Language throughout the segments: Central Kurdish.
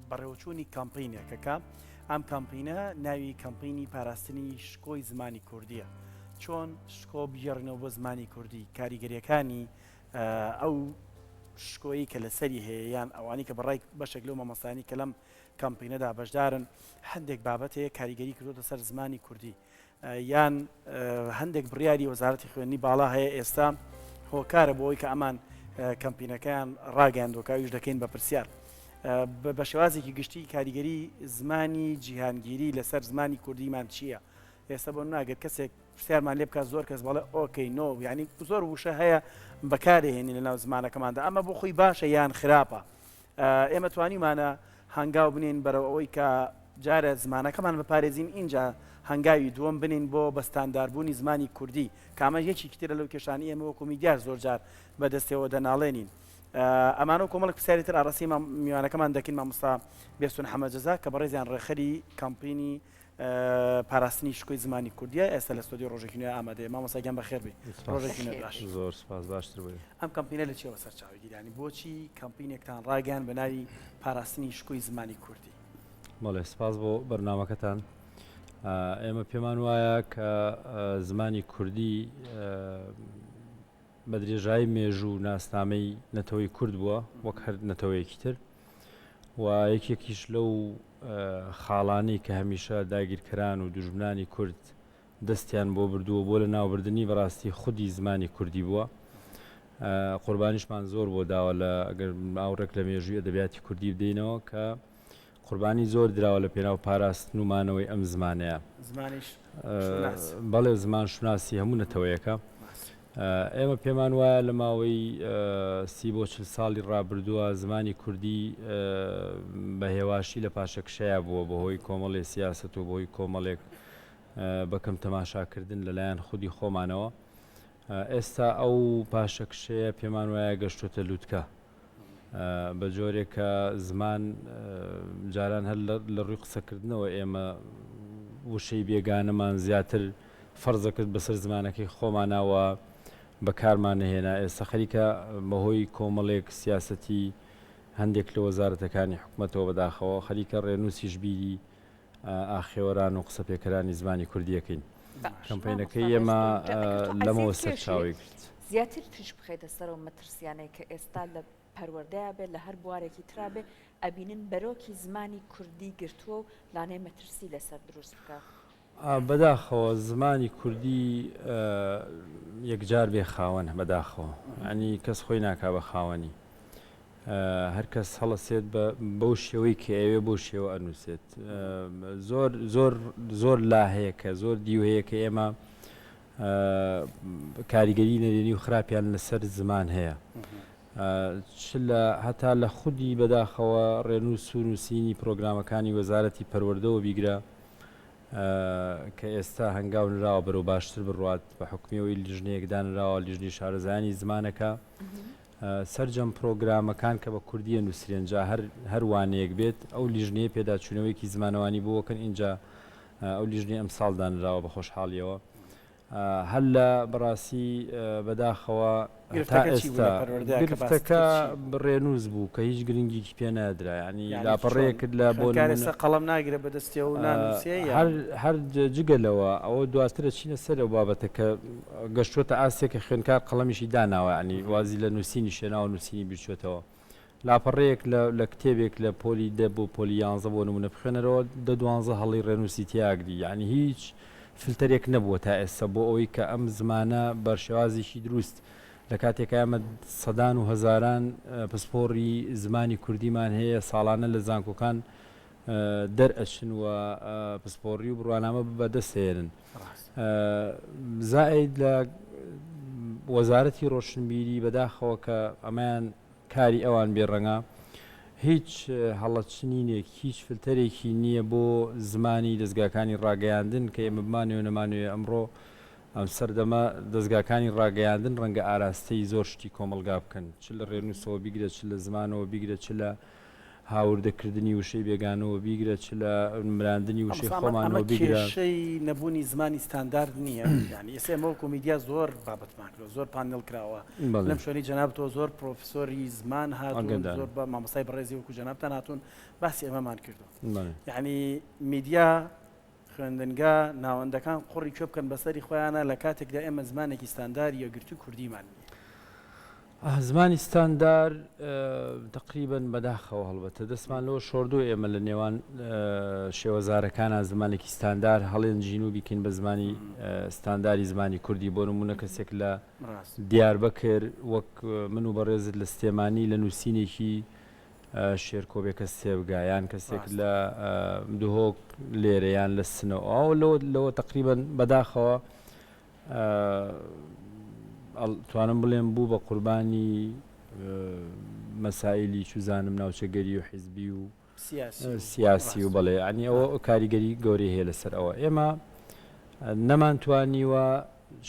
بەڕێوەچوونی کەمپینێکە کە ئەم کەمپینە ناوی کەمپینی پاراستنی شکۆی زمانی کوردیە. چۆن شکۆ بگێڕینەوە بۆ زمانی کوردی، کاریگەریەکانی ئەو شکۆیی کە لەسەری هەیە یان ئەوانی کە بەڕای بەشێک لەو مامۆستایانی کە لەم کەمپینەدا بەشدارن هەندێک بابەت هەیە کاریگەری کردوتە سەر زمانی کوردی یان هەندێک بڕیاری وەزارەتی خوێندنی باڵا هەیە ئێستا هۆکارە بۆ ئەوەی کە ئەمان کەمپینەکەیان ڕاگەیاندووە کە ئەویش دەکەین بە پرسیار. بە شێوازێکی گشتی کاریگەری زمانی جیهانگیری لەسەر زمانی کوردیمان چییە؟ ئێستا بۆ ناگەر کەسێک پرسیارمان لێ بکات زۆر کەس بەڵێ okay no یعنی زۆر وشە هەیە بەکارهێنی لە ناو زمانەکەماندا ئەمە بۆ خۆی باشە یان خراپە ئێمە توانیومانە هەنگاو بنێین بەرەو ئەوەی کە جارێ زمانەکەمان بپارێزین ئینجا هەنگاوی دووەم بنێین بۆ بە ستانداربوونی زمانی کوردی کە ئەمە یەکێکی ترە لەو کێشانەی ئێمە وەکو میدیاش زۆر جار بە دەستەوە دەناڵێنین. ئەمانە و کۆمەڵێک پرسیاری تر ئاڕاستەی میوانەکەمان دەکەین مامۆستا بێستون حەمە جەزا کە بەڕێزیان ڕێکخەری کەمپینی پاراستنی شکۆی زمانی کوردیە ئێستا لە ستۆدیۆ ڕۆژێکی نوێ ئامادەیە. مامۆستا گیان بەخێر بێی ڕۆژێکی نوێت باش. زۆر سوپاس باشتر بووی. ئەم کەمپینە لە چیەوە سەرچاوەی گیرا؟ یانی بۆچی کەمپینێکتان ڕاگەیاند بە ناوی پاراستنی شکۆی زمانی کوردی؟ بەڵێ سپاس بۆ بەرنامەکەتان. ئێمە پێمان وایە کە زمانی کوردی بە درێژایی مێژوو ناسنامەی نەتەوەی کورد بووە وەک هەر نەتەوەیەکی تر و یەکێکیش لەو خاڵانەی کە هەمیشە داگیرکەران و دوژمنانی کورد دەستیان بۆ بردووە بۆ لە ناوبردنی بەڕاستی خودی زمانی کوردی بووە قوربانیشمان زۆر بۆ داوە لە ئەگەر ئاوڕێک لە مێژووی ئەدەبیاتی کوردی بدەینەوە کە قوربانی زۆر دراوە لە پێناو پاراستن و مانەوەی ئەم زمانەیە. زمانیش شوناس. بەڵێ زمان شوناسی هەموو نەتەوەیەکە. ئێمە پێمان وایە لە ماوەی سی بۆ چل ساڵی ڕابردووە زمانی کوردی بە هێواشی لە پاشەکشەیا بووە بەهۆی کۆمەڵێ سیاسەت و بەهۆی کۆمەڵێک بە کەم تەماشاکردن لەلایەن خودی خۆمانەوە. ئێستا ئەو پاشەکشەیە پێمان وایە گەشتۆتە لوتکە. بە جۆرێک کە زمان جاران هەر لە ڕووی قسەکردنەوە ئێمە وشەی بێگانەمان زیاتر فەرز دەکرد بەسەر زمانەکەی خۆمانا و بەکارمان نەهێنا، ئێستا خەریکە بەهۆی کۆمەڵێک سیاسەتی هەندێک لە وەزارەتەکانی حکومەتەوە بەداخەوە خەریکە ڕێنووسیش بیری ئاخێوەران و قسەپێکەرانی زمانی کوردییەکەین. کەمپەینەکەی ئێمە لەمەوە سەرچاوەی گرت. زیاتر تیشک بخەیتە سەر ئەو مەترسیانەی کە ئێستا لە پەروەردەیا بێ لە هەر بوارێکی ترا بێ ئەبینن بەرۆکی زمانی کوردی گرتووە و لانەیە مەترسی لەسەر دروست بکا. بەداخەوە زمانی کوردی یەکجار بێ خاوەنە بەداخەوە یانی کەس خۆی ناکا بە خاوەنی. هەر کەس هەڵەسێت بە بەو شێوەی کە ئەوێ بەو شێوە ئەنووسێت زۆر زۆر زۆر لا هەیە کە زۆر دیو هەیە کە ئێمە کاریگەری نەرێنی و خراپیان لەسەر زمان هەیە چ لە هەتا لە خودی بەداخەوە ڕێنووس و نووسینی پرۆگرامەکانی وەزارەتی پەروەردەوە بیگرە کە ئێستا هەنگاو نراوە بەرەو باشتر بڕوات بە حکومیەوەی لیژنەیەک دانراوە لیژنەی شارەزایانی زمانەکە سەرجەم پرۆگرامەکان کە بە کوردی ئەنووسرێن جا هەر هەر وانەیەک بێت ئەو لیژنەیە پێداچوونەوەیەکی زمانەوانی بۆ ئەکەن ئینجا ئەو لیژنەی ئەمساڵ دانراوە بە خۆشحاڵیەوە هەر لە بەڕاستی بەداخەوە تا گرفتەکە چی بوو ئێستا لە پەروەردەیا کە باست گرفتەکە کرد چی بوو؟ ڕێنووس بوو کە هیچ گرنگیکی پێ نەدرا یانی یانی چۆن؟ لاپەڕەیەکت لە بۆ خوێندکار نموونە ئێستا قەڵەم ناگرێ بە دەستیەوە و نانووسێ هەر یان؟ هەر جگە لەوە ئەوە دواتر ئەچینە سەر ئەو بابەتە کە گەشتووەتە ئاستێک کە خوێندکار قەڵەمیشی داناوە یانی وازی لە نووسینیش هێناوە نووسینی بیرچۆتەوە لاپەڕەیەک لە لە کتێبێک لە پۆلی دە بۆ پۆلی یانزە بۆ نموونە بخوێنەرەوە دە دوانزە هەڵەی ڕێنووسی تیاگری یانی هیچ فلتەرێک نەبووە تا ئێستا بۆ ئەوەی کە ئەم زمانە بە شێوازێکی دروست لە کاتێکا ئێمە سەدان و هەزاران پسپۆڕی زمانی کوردیمان هەیە ساڵانە لە زانکۆکان دەرئەچن و پسپۆڕی و بڕوانامە بەدەست هێنن زائید لە وەزارەتی ڕۆشنبیری بەداخەوە کە ئەمەیان کاری ئەوان بێ ڕەنگە هیچ هەڵەچنینێک هیچ فلتەرێکی نییە بۆ زمانی دەزگاکانی ڕاگەیاندن کە ئێمە بمانەوێ نەمانەوێ ئەمڕۆ ئەم سەردەمە دەزگاکانی ڕاگەیاندن ڕەنگە ئاراستەی زۆر شتی کۆمەڵگا بکەن چ لە ڕێنووسەوە بیگرە چ لە زمانەوە بیگرە چ لە. هاوردەکردنی وشەی بێگانەوە بیگرە چ لە مراندنی وشەی مامۆستا ئەمە خۆمانەوە بیگرە. کێشەی نەبوونی زمانی ستاندارد نییە؟ یانی ئێستا ئێمە وەکوو میدیا زۆر بابەتمان کردووە، زۆر پانێڵ کراوە، بەڵێ. لەم شوێنەی جەنابتەوە زۆر پرۆفیسۆری زمان هاتوون، ئاگادارم. زۆر بە مامۆستای بەڕێزی وەکوو جەنابتان هاتوون باسی ئەمەمان کردووە. بەڵێ. یانی میدیا، خوێندنگا، ناوەندەکان قوڕی کوێ بکەن بەسەری خۆیانا لە کاتێکدا ئێمە زمانێکی ستانداری یەکگرتووی کوردیمان نییە؟ زمانی ستاندار تەقریبەن بەداخەوە هەڵبەتە دەستمان لەوە شۆردووە ئێمە لە نێوان شێوەزارەکانا زمانێکی ستاندار هەڵێنجین و بیکەین بە زمانی ستانداری زمانی کوردی بۆ نموونە کەسێک لە دیاربەکر وەک من و بەڕێزت لە سلێمانی لە نووسینێکی شێرکۆ بێکەس تێبگا یان کەسێک لە دهۆک لێرە یان لە سنە ئەو لەوە لەوە تەقریبەن بەداخەوە توانم بڵێم بوو بە قوربانی مەسائیلی چوزانم ناوچەگەری و حیزبی و سیاسی و بەڵێ ینی ئەوە کاریگەری گەورەی هەیە لەسەر ئەوە ئێمە نەمانتوانیوە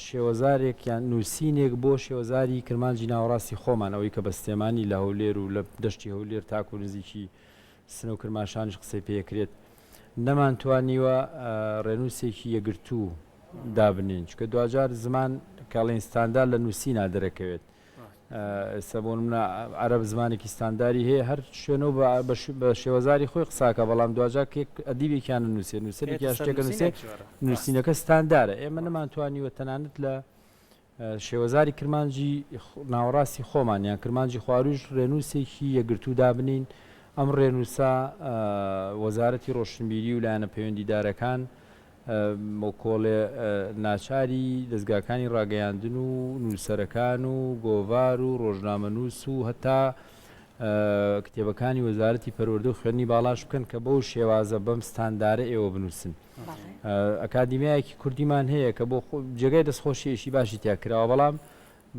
شێوەزارێک یان نووسینێک بۆ شێوەزاری کرمانجی ناوەڕاستی خۆمان ئەوەی کە بە سلێمانی لە هەولێر و لە دەشتی هەولێر تاکو نزیکی سنە و کرماشانیش قسەی پێکرێت نەمانتوانیوە ڕێنووسێکی یەکگرتوو دابنێین چونکە دواجار زمان کە ئەڵێین ستاندار لە نووسینا دەرەکەوێت ئێستا بۆ نمونە عەرەب زمانێکی ستانداری هەیە هەر شوێنە و بە شێوەزاری خۆی قساکە بەڵام دواجار کە ئەدیبێکیان نووسێ نووسەرێکیان شتێکە نووسێ نووسینەکە ستاندارە ئێمە نەمانتوانیوە تەنانەت لە شێوەزاری کرمانجی ناوەڕاستی خۆمان یان کرمانجی خوارووش ڕێنووسێکی یەکگرتوو دابنێین، ئەم ڕێنووسە وەزارەتی ڕۆشنبیری و لایەنە پەیوەندیدارەکان وەکۆڵێ ناچاری دەزگاکانی ڕاگەیاندن و نووسەرەکان و گۆڤار و ڕۆژنامەنووس و هەتا کتێبەکانی وەزارەتی پەروەردە و خوێندنی باڵاش بکەن کە بەو شێوازە بەم ستاندارە ئێوە بنووسن. ئەکادیمیایەکی کوردیمان هەیە کە بۆ جێگای دەستخۆشیەکی باشی تیا کراوە بەڵام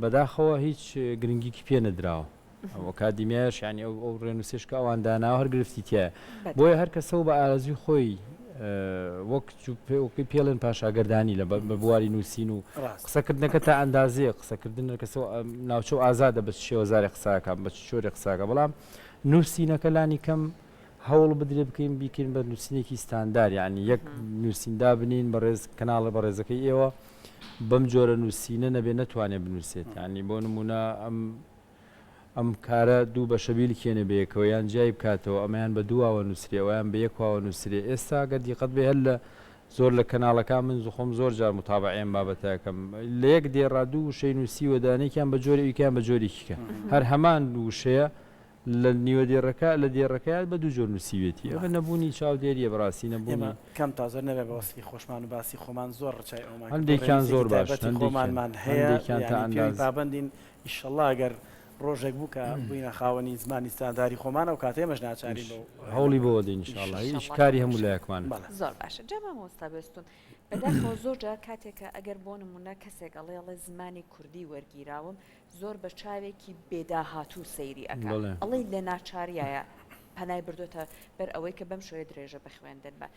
بەداخەوە هیچ گرنگیکی پێ نەدراوە ئەو ئەکادیمیایش یانی ئەو ئەو ڕێنووسێش کە ئەوان داناوە هەر گرفتی تایە بۆیە هەر کەسە و بە ئارەزوی خۆی وەک وەکی پێڵێن پاشاگەردانی لە بە بواری نووسین و قسەکردنەکە تا ئەندازەیە قسەکردن کەسە ناوچە و ئازادە بە شێوەزارێ قساکە بە چۆرێ قساکە بەڵام نووسینەکە لانی کەم هەوڵ بدرێ بکەین بیکەین بە نووسینێکی ستاندار یانی یەک نووسین دابنین بەڕێز کەناڵە بەڕێزەکەی ئێوە بەم جۆرە نووسینە نەبێ نەتوانێ بنووسێت یانی بۆ نموونە ئەم ئەم کارە دوو بەشە بیلکێنێ بەیەکەوە یان جیای بکاتەوە ئەمەیان بە دوو واوە نووسرێ ئەویان بە یەک واوە نووسرێ ئێستا گەر دیقەت بێ هەر لە زۆر لە کەناڵەکان من خۆم زۆر جار متابعەی ئەم بابەتە ئەکەم لە یەک دێڕا دوو وشەی نووسیوە دانێکیان بە جۆرێ ئەویکەیان بە جۆرێکی کە هەر هەمان وشەیە لە نیوە دێڕەکە لە دێڕەکەیا بە دوو جۆر نووسیوێتی ئەمە نەبوونی چاودێریە بەڕاستی نەبوونی. ئێمە کەم تا زۆر نەبێ بە وەسفی خۆشمان و باسی خۆمان زۆر ڕچای ئەوەمان کردووە هەندێکیان ڕێنووسێکی زۆر باش تایبەتی هەندێکیان خۆمانمان هەیە هەندێکیان تا یانی پێوی ئەنداز. پابەندین ئیشەڵا گەر ڕۆژێک بوو کە بووینە خاوەنی زمانی ستانداری خۆمان ئەو کاتە ئێمەش ناچارین بەو هەوڵی ڕێنووسە بۆ دەین ئینشاڵڵا هیچ ئینشاڵڵا کە کاری هەموو باشە. لایەکمانە. بەڵێ. زۆر باشە جا مامۆستا بێستون بەداخەوە زۆر جار کاتێک کە ئەگەر بۆ نموونە کەسێک ئەڵێ ئەڵێ زمانی کوردی وەرگیراوم زۆر بە چاوێکی بێ داهاتوو سەیری ئەکا ئەڵێی لە ناچاریایە پەنای بردۆتە بەر ئەوەی کە بەم شێوەیە درێژە بە خوێندن بە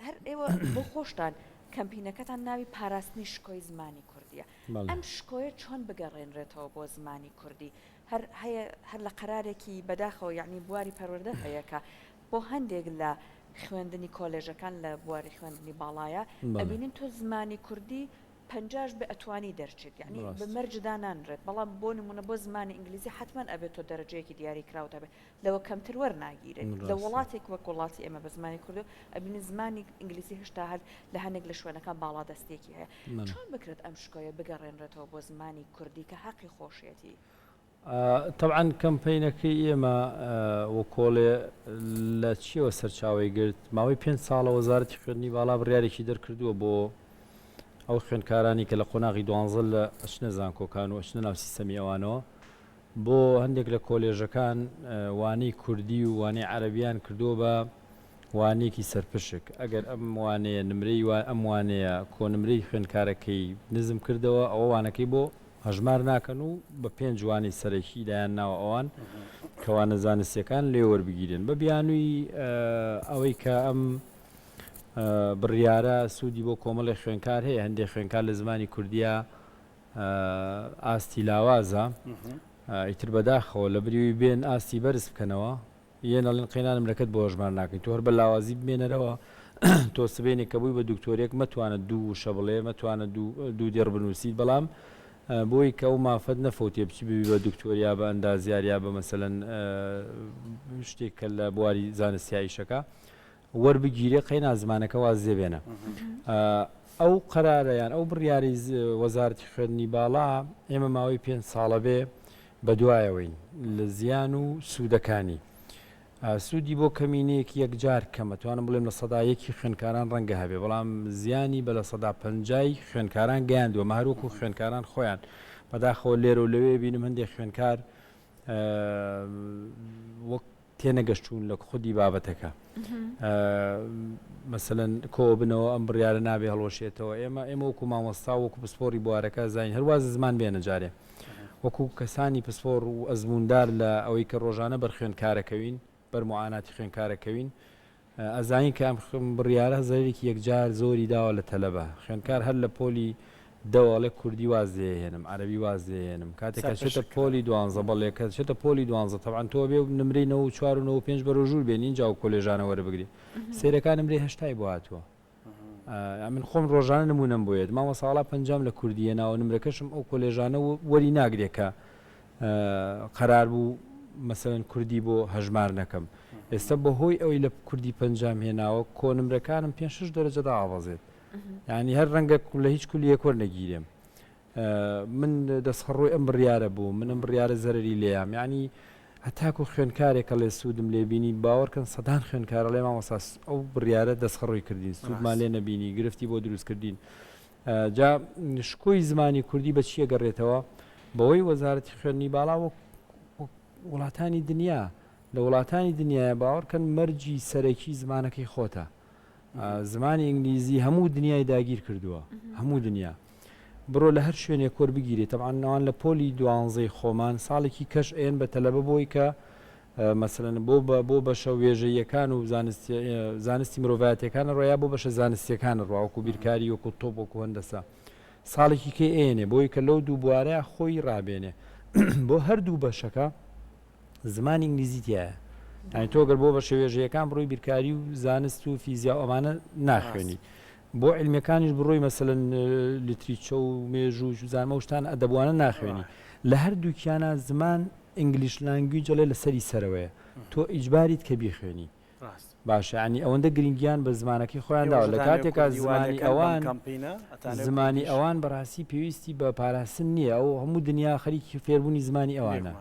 هەر ئێوە بۆ خۆشتان کەمپینەکەتان ناوی پاراستنی شکۆی زمانی کوردیە ئەم شکۆیە چۆن بگەڕێنرێتەوە بۆ زمانی کوردی هەر هەیە هەر لە قەرارێکی بەداخەوە یعنی بواری پەروەردە هەیە کە بۆ هەندێک لە خوێندنی کۆلێژەکان لە بواری خوێندنی باڵایە ئەبینین تۆ زمانی کوردی پەنجاش بێ ئەتوانی دەرچیت یەعنی بە مەرج دانانرێت بەڵام بۆ نمونە بۆ زمانی ئینگلیزی حەتمەن ئەبێت تۆ دەرەجەیەکی دیاری کراوت هەبێت لەوە کەمتر وەرناگیرێت لە وڵاتێک وەک وڵاتی ئێمە بە زمانی کوردی ئەبینی زمانی ئینگلیزی هێشتا هەر لە هەنێک لە شوێنەکان باڵادەستێکی هەیە چۆن بکرێت ئەم شکۆیە بگەڕێنرێتەوە بۆ زمانی کوردی کە حەقی خۆشیەتی؟ تەبعەن کەمپەینەکەی ئێمە وەکۆڵێ لە چیەوە سەرچاوەی گرت، ماوەی پێنج ساڵە وەزارەتی خوێندنی باڵا بڕیارێکی دەرکردووە بۆ ئەو خوێندکارانی کە لە قۆناغی دوانزە لە ئەچنە زانکۆکان و ئەچنە ناو سیستەمی ئەوانەوە بۆ هەندێک لە کۆلێژەکان وانەی کوردی و وانەی عەرەبیان کردووە بە وانەیەکی سەرپشک ئەگەر ئەم وانەیە نمرەی ئەم وانەیە کۆنمرەی خوێندکارەکەی نزم کردەوە ئەوە وانەکەی بۆ هەژمار ناکەن و بە پێنج وانەی سەرەکی دایان ناوە ئەوان کە وانە زانستیەکان لێ وەربگیرێن بە بیانووی ئەوەی کە ئەم بڕیارە سوودی بۆ کۆمەڵی خوێنکار هەیە هەندێک خوێنکار لە زمانی کوردیا ئاستی لاوازە ئیتر بەداخەوە لە بریوی بێن ئاستی بەرز بکەنەوە. یەن ئەڵێن قەینا نمرەکەت بۆ هەژمار ناکەین تۆ هەر بە لاوازی بمێنەرەوە تۆ سبەینێ کە بووی بە دکتۆرێک مەتوانە دوو وشە بڵێ مەتوانە دوو دێڕ بنووسیت بەڵام بۆی کە ئەو مافەت نەفەوتێ بچی ببی بە دکتۆر یا بە ئەندازیار یا بە مەسەلەن شتێک کە لە بواری زانستیا ئیشەکە وەربگیرێ قەینا زمانەکە واز لێ بێنە. ئەو قەرارە یان ئەو بڕیارەی وەزارەتی خوێندنی باڵا ئێمە ماوەی پێنج ساڵە بێ بەدوایەوەین لە زیان و سوودەکانی. سوودی بۆ کەمینەیەکی یەکجار کەمە توانم بڵێم 1% خوێندکاران ڕەنگە هەبێ بەڵام زیانی بە 50% خوێندکاران گەیاندووە مە هەروەکو خوێندکاران خۆیان بەداخەوە لێرە و لەوێ بینم هەندێک خوێندکار وەک تێنەگەشتوون لە خودی بابەتەکە مەسەلەن کۆبنەوە ئەم بڕیارە نابێ هەڵوەشێتەوە ئێمە ئێمە وەکو مامۆستا وەکو پسپۆری بوارەکە زانین هەرواز زمان بێنە جارێ وەکو کەسانی پسپۆر و ئەزموندار لە ئەوەی کە ڕۆژانە بەر خوێندکارەکەوین بەر معاناتی خوێندکارەکەوین ئەزانین کە ئەم بڕیارە زەرەرێکی یەکجار زۆری داوە لە تەلەبە، خوێندکار هەر لە پۆلی دە ئەڵێ کوردی واز لێ ئەهێنم، عەرەبی واز لێ ئەهێنم، کاتێک کە ئەچێتە پۆلی دوانزە بەڵێ کە ئەچێتە پۆلی دوانزە تەبعەن تۆ ئەبێ نمرەی 94 و 95 بەرەو ژوور بێنی ئینجا ئەو کۆلێژانە وەربگری سەیرەکە نمرەی هەشتای بۆ هاتووە من خۆم ڕۆژانە نمونەم بۆ یەت مامۆستا وەڵا پەنجام لە کوردی هێناوە نمرەکەشم ئەو کۆلێژانە وەری ناگرێ کە قەرار بوو مەسەلەن کوردی بۆ هەژمار نەکەم ئێستا بەهۆی ئەوەی لە کوردی پەنجام هێناوە کۆنمرەکانم پێ شش دەرەجە داعاوەزێت یعنی هەر ڕەنگە لە هیچ کولیەک وەرنەگیرێم من دەستخەڕۆی ئەم بڕیارە بووم، من ئەم بڕیارە زەرەری لێیام، یەعنی هەتاکو خوێندکارێک ئەڵێ سوودم لێ بینی، باوەڕکەن سەدان خوێندکار ئەڵێ مامۆستا ئەو بڕیارە دەستخەڕۆی کردین، سوودمان لێ نەبینی، گرفتی بۆ دروست کردین. جا شکۆی زمانی کوردی بە چی ئەگەڕێتەوە؟ بەوەی وەزارەتی خوێندنی باڵا وەک وڵاتانی دنیا، لە وڵاتانی دنیایە باوەڕکەن مەرجی سەرەکی زمانەکەی خۆتە. زمانی ئینگلیزی هەموو دنیای داگیر کردووە هەموو دنیا بڕۆ لە هەر شوێنێک وەربگیرێ تەبعەن ئەوان لە پۆلی دوانزەی خۆمان ساڵێکی کەش ئەیەن بە تەلەبە بۆی کە مەسەلەن بۆ بە بۆ بەشە وێژەییەکان و زانستی زانستی مرۆڤایەتیەکان ڕۆ یا بۆ بەشە زانستیەکان ڕوا وەکو بیرکاری وەکو تۆپ وەکو هەندەسە ساڵێکی کەی ئەیەنێ بۆی کە لەو دوو بوارە خۆی ڕابێنێ بۆ هەردوو بەشەکە زمانی ئینگلیزی تیایە یانی تۆ گەر بۆ بەشە وێژەیەکان بڕۆی بیرکاری و زانست و فیزیا و ئەمانە ناخوێنی بۆ عیلمیەکانیش بڕۆی مەسەلەن literature و مێژوو و زانمە و شتان ئەدەبوانە ناخوێنی لە هەردووکیانە زمان English language ئەڵێ لەسەری سەرەوەیە تۆ ئیجباریت کە بیخوێنی باشە یانی ئەوەندە گرنگیان بە زمانەکەی خۆیان داوە لە کاتێکا زمانی ئەوان زمانی ئەوان بەڕاستی پێویستی بە پاراستن نییە ئەو هەموو دنیا خەریکی فێربوونی زمانی ئەوانە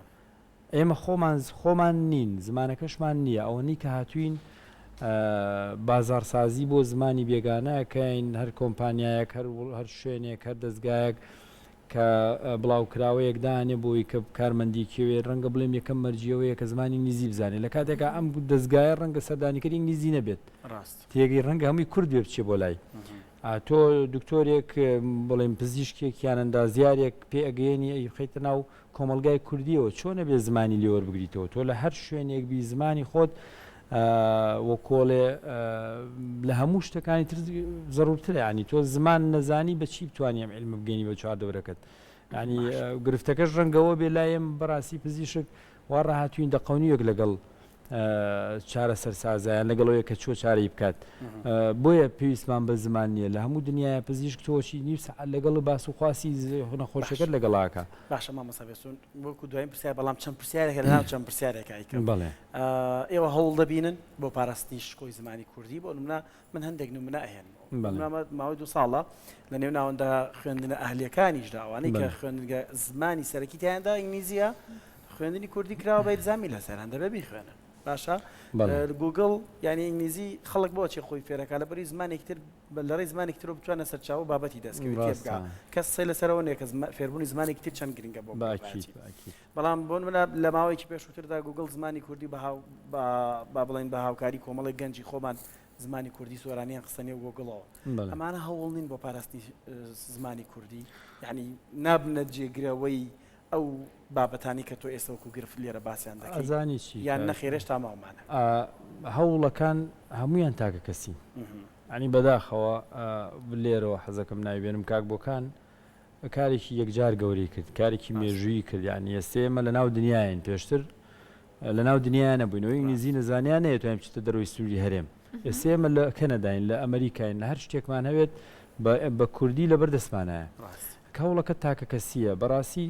ئێمە خۆمان خۆمان نین زمانەکەشمان نییە ئەوەنەی کە هاتوین بازاڕسازی بۆ زمانی بێگانە ئەکەین هەر کۆمپانیایەک هەر هەر شوێنێک هەر دەستگایەک کە بڵاوکراوەیەک دانێ بۆی کە کارمەندی کێوێ ڕەنگە بڵێم یەکەم مەرجیەوەیە کە زمانی ئینگلیزی بزانێت لە کاتێکا ئەم دەستگایە ڕەنگە سەردانیکەری ئینگلیزی نەبێت ڕاست تێگەی ڕەنگە هەمووی کورد بێ بچێ بۆ لای تۆ دکتۆرێک بڵێم پزیشکێک یان ئەندازیارێک پێ ئەگەیەنی ئەیخەیتە ناو کۆمەڵگای کوردیەوە چۆن ئەبێ زمانی لێ وەربگریتەوە تۆ لە هەر شوێنێک بی زمانی خۆت وەکۆڵێ لە هەموو شتەکانی تر زەرورترە ینی تۆ زمان نەزانی بە چی بتوانی ئەم علمە بگەینی بە چوار دەورەکەت ینی گرفتەکەش ڕەنگەوە بێ لایم بەڕاستی پزیشک وا ڕاهاتوین دەقەونیەک لەگەڵ چارەسەرسازە یان لەگەڵ ئەوەیە کە چۆ چارەی بکات بۆیە پێویستمان بە زمان نییە لە هەموو دنیاە پزیشک تۆچی نیو سەعات لەگەڵ باس و خواسی نەخۆشەکەت لەگەڵاکە باشە مامۆستا بێسون وەکو دوایین پرسیار بەڵام چەند پرسیارێکە لەناو چەند پرسیارێکە ئەیکەم بەڵێ ئێوە هەوڵ دەبینن بۆ پاراستنی شکۆی زمانی کوردی بۆ نمونە من هەندێک نمونە ئەهێنمەوە ماوەی دو ساڵە لە نێو ناوەندە خوێندنە ئەهلیەکانیشدا ئەوانەی کە خوێندنگە زمانی سەرەکی تیاندا ئینگلیزیە خوێندنی کوردی کراوە بە ئیلزامی لەسەران دەبێ بیخوێنن باشە گوگڵ یعنی ئینگلیزی خەڵک بۆچی خۆی فێرەکە لە بەری زمانێکی تر لە ڕێی زمانێکی ترەوە بتوانە سەرچاوە بابەتی دەستکەوێت تێبگا کەس قسەی لەسەرەوە نییە کە فێربوونی زمانێکی تر چەند گرنگە بۆ بەڵام بۆ منە لە ماوەیەکی پێشووتردا گوگڵ زمانی کوردی بە با بڵێن بە هاوکاری کۆمەڵێک گەنجی خۆمان زمانی کوردی سۆرانیان خستە نێو گۆگڵەوە ئەمانە هەوڵ نین بۆ پاراستنی زمانی کوردی یعنی نابنە جێگرەوەی ئەو بابەتانەی کە تۆ ئێستا وەکو گرفت لێرە باسیان دەکەی ئەزانی چی یان نەخێر هێشتا ماومانە؟ هەوڵەکان هەموویان تاکە کەسین یانی بەداخەوە لێرەوە حەزەکەم ناوی بێنم کاک بۆکان کارێکی یەکجار گەورەی کرد کارێکی مێژوویی کرد یانی ئێستا ئێمە لەناو دنیاین پێشتر. لە ناو دنیا نەبووینەوە ئینگلیزی نەزانیان نەیەتوانین بچێتە دەرەوەی سنووری هەرێم. ئێستا ئێمە لە کەنەداین، لە ئەمەریکاین، لە هەر شتێکمان هەوێت بە کوردی لەبەر دەستمانایە. هەوڵەکە تاکەکەسییە. بەڕاستی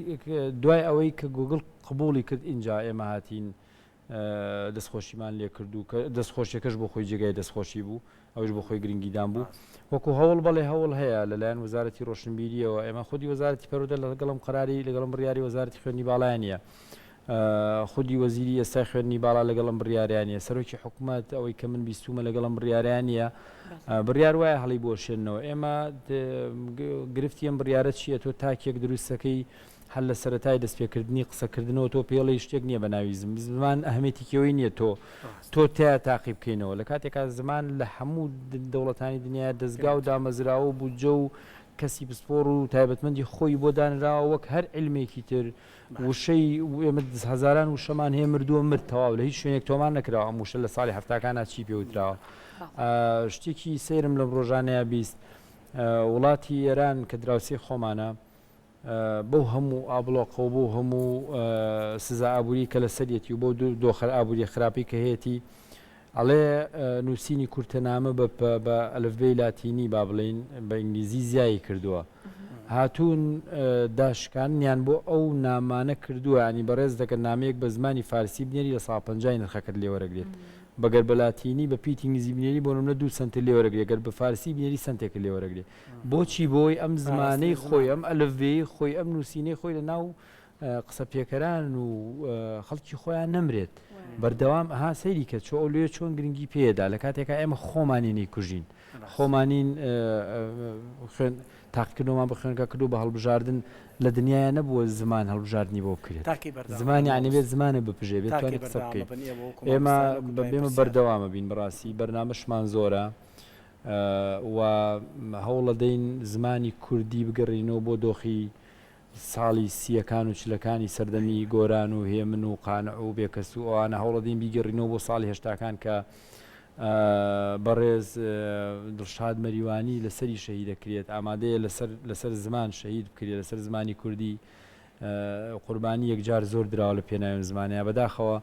دوای ئەوەی کە گووگڵ قبووڵی کرد ئینجا ئێمە هاتین دەستخۆشیمان لێ کرد و کە دەستخۆشیەکەش بۆ خۆی جێگای دەستخۆشی بوو، ئەویش بۆ خۆی گرنگیدان بوو. وەکو هەوڵ بەڵێ هەوڵ هەیە لەلایەن وەزارەتی ڕۆشنبیرییەوە، ئێمە خودی وەزارەتی پەروەردە لەگەڵ ئەم قەراری لەگەڵ ئەم بڕیاری وەزارەتی خوێندنی باڵایە نییە. خودی وەزیری ئێستای خوێندنی باڵا لەگەڵ ئەم بڕیارەیا نییە، سەرۆکی حکومەت ئەوەی کە من بیستوومە لەگەڵ ئەم بڕیارەیا نییە، بڕیار وایە هەڵیبوەشێننەوە. ئێمە گرفتی ئەم بڕیارە چییە؟ تۆ تاکێک دروستەکەی هەر لە سەرەتای دەستپێکردنی قسەکردنەوە تۆ پێڵێی شتێک نییە بە ناوی زمان ئەهمیەتێکی ئەوەی نییە تۆ تۆ تیا تاقی بکەینەوە لە کاتێکا زمان لە هەموو دەوڵەتانی دنیا دەزگا و دامەزراوە و بودجە و کەسی پسپۆڕ و تایبەتمەندی خۆی بۆ دانراوە وەک هەر عیلمێکی تر وشەی ئێمە هەزاران وشەمان هەیە مردووە مرد تەواو لە هیچ شوێنێک تۆمار نەکراوە ئەم وشە لە ساڵی حەفتاکانا چی پێ وتراوە شتێکی سەیرم لەم ڕۆژانەیە 20 وڵاتی ئێران کە دراوسێی خۆمانە بەو هەموو ئابڵۆقە و بەو هەموو سزا ئابووری کە لەسەریەتی و بەو دۆخە ئابووریە خراپەی کە هەیەتی ئەڵێ نووسینی کورتەنامە بە بە ئەلفبێی لاتینی با بڵێین بە ئینگلیزی زیایی کردووە. هاتوون داشکاندنیان بۆ ئەو نامانە کردووە یانی بەڕێز دەگەر نامەیەک بە زمانی فارسی بنێری لە سا پەنجای نرخەکەت لێ وەرەگرێت بەگەر بە لاتینی بە پیتی ئینگلیزی بنێری بۆ نمونە دوو سەنتت لێ وەرەگرێت گەر بە فارسی بنێری سەنتێکت لێ وەرەگرێت بۆچی بۆی ئەم زمانەی خۆی ئەم ئەلفبێی خۆی ئەم نووسینەی خۆی لە ناو قسەپێکەران و خەڵکی خۆیان نەمرێت بەردەوام ئەها سەیری کە چۆ ئەو لێ چۆن گرنگی پێدا لە کاتێکا ئێمە خۆمانی نەیکوژین خۆمانین خوێن تاقیکردنەوەمان بە خوێنکە کردو بە هەڵبژاردن لە دنیاە نەبووە زمان هەڵبژاردننی بۆ بکرێت زمانی عنی بێت زمانە بپژێ بێت توانێت قسە بکەیت ئێمە بێمە بەردەوامە بین بەڕاستی بەرنامەشمان زۆرە و هەوڵەدەین زمانی کوردی بگەڕینەوە بۆ دۆخی ساڵی سییەکان و چلەکانی سەردەمی گۆران و هێمن و قانع و بێکەس و ئەوانە هەوڵەدەین بیگەڕینەوە بۆ ساڵی هەشتاکان کە بەڕێز دڵشاد مەریوانی لەسەری شەهیدەکرێت ئامادەیە لەسەر لەسەر زمان شەهید بکرێت لەسەر زمانی کوردی قوربانی یەکجار زۆر دراوە لە پێناوی ئەم زمانەیا بەداخەوە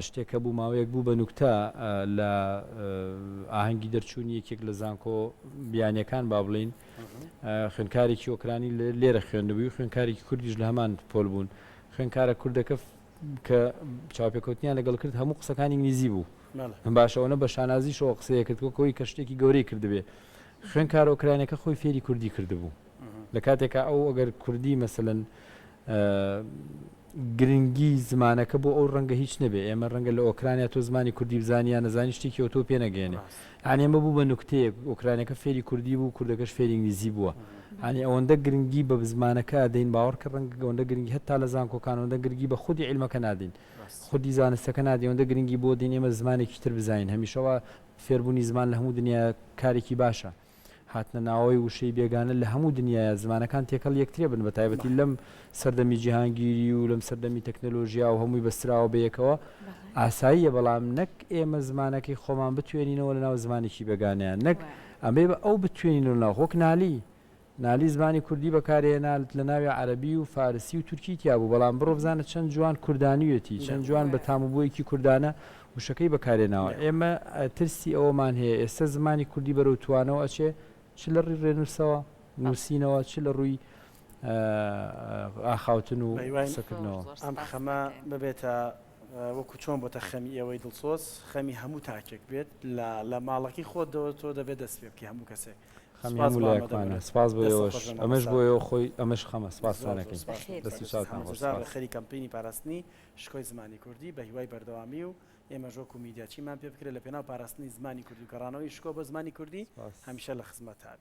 شتێک هەبوو ماوەیەک بوو بە نوکتە لە ئاهەنگی دەرچوونی یەکێک لە زانکۆ بیانیەکان با بڵێین خوێندکارێکی ئۆکرانی لێرە خوێندبووی و خوێندکارێکی کوردیش لە هەمان پۆل بوون خوێندکارە کوردەکە کە چاوپێکەوتنیان لەگەڵ کرد هەموو قسەکانی ئینگلیزی بوو باشە ئەوەنە بە شانازیشەوە قسەیە کرد وەک ئەوەی کە شتێکی گەورەی کردبێ خوێندکارە ئۆکرانیەکە خۆی فێری کوردی کردبوو لە کاتێکا ئەو ئەگەر کوردی مەسەلەن گرنگی زمانەکە بۆ ئەو ڕەنگە هیچ نەبێ ئێمە ڕەنگە لە ئۆکرانیا تۆ زمانی کوردی بزانی یان نەزانی شتێکی ئەوتۆ پێ نەگەیەنێ یانی ئەمە بوو بە نوکتەیەک ئۆکرانیەکە فێری کوردی بوو کوردەکەش فێری ئینگلیزی بووە یانی ئەوەندە گرنگی بە زمانەکە ئەدەین باوەڕکە ڕەنگە ئەوەندە گرنگی هەتا لە زانکۆکان ئەوەندە گرنگی بە خودی عیلمەکە نادەین خودی زانستەکە نادەین ئەوەندە گرنگی بۆ دەین ئێمە زمانێکی تر بزانین هەمیشە وا فێربوونی زمان لە هەموو دنیا کارێکی باشە هاتنە ناوەوەی وشەی بێگانە لە هەموو دنیایا زمانەکان تێکەڵ یەکترێ بن بە تایبەتی لەم سەردەمی جیهانگیری و لەم سەردەمی تەکنەلۆژیا و هەمووی بەستراوە بە یەکەوە ئاساییە بەڵام نەک ئێمە زمانەکەی خۆمان بتوێنینەوە لە ناو زمانێکی بێگانەیان نەک ئەمەی بە ئەو بتوێنینەوە ناو وەک نالی نالی زمانی کوردی بەکارهێنا لە ناوی عەرەبی و فارسی و تورکی تیا بوو بەڵام بڕۆ بزانە چەند جوان کوردانیوێتی چەند جوان بە تام و بۆیەکی کوردانە وشەکەی بەکارهێناوە ئێمە ترسی ئەوەمان هەیە ئێستا زمانی کوردی بەرەو توانەوە ئەچێ چ لە ڕووی ڕێنووسەوە نووسینەوە چ لە ڕووی ئاخاوتن و قسەکردنەوە. ئەم خەمە ببێتە وەکو چۆن بۆتە خەمی ئێوەی دڵسۆز خەمی هەموو تاکێک بێت لە لە ماڵەکەی خۆتەوە تۆ دەبێت دەست پێ بکەی هەموو کەسێک خەمی هەموو لایەکمانە سپاس بۆ ئێوەش ئەمەش بۆ ئێوە خۆی ئەمەش خەمە سپاستان ئەکەین دەست و چاوتان خۆش سپاس. ڕێکخەری کەمپینی پاراستنی شکۆی زمانی کوردی بە هیوای بەردەوامی و ئێمەش وەکو میدیا چیمان پێ بکرێت لە پێناو پاراستنی زمانی کوردی و گەڕانەوەی شکۆ بۆ زمانی کوردی هەمیشە لە خزمەتتا بین.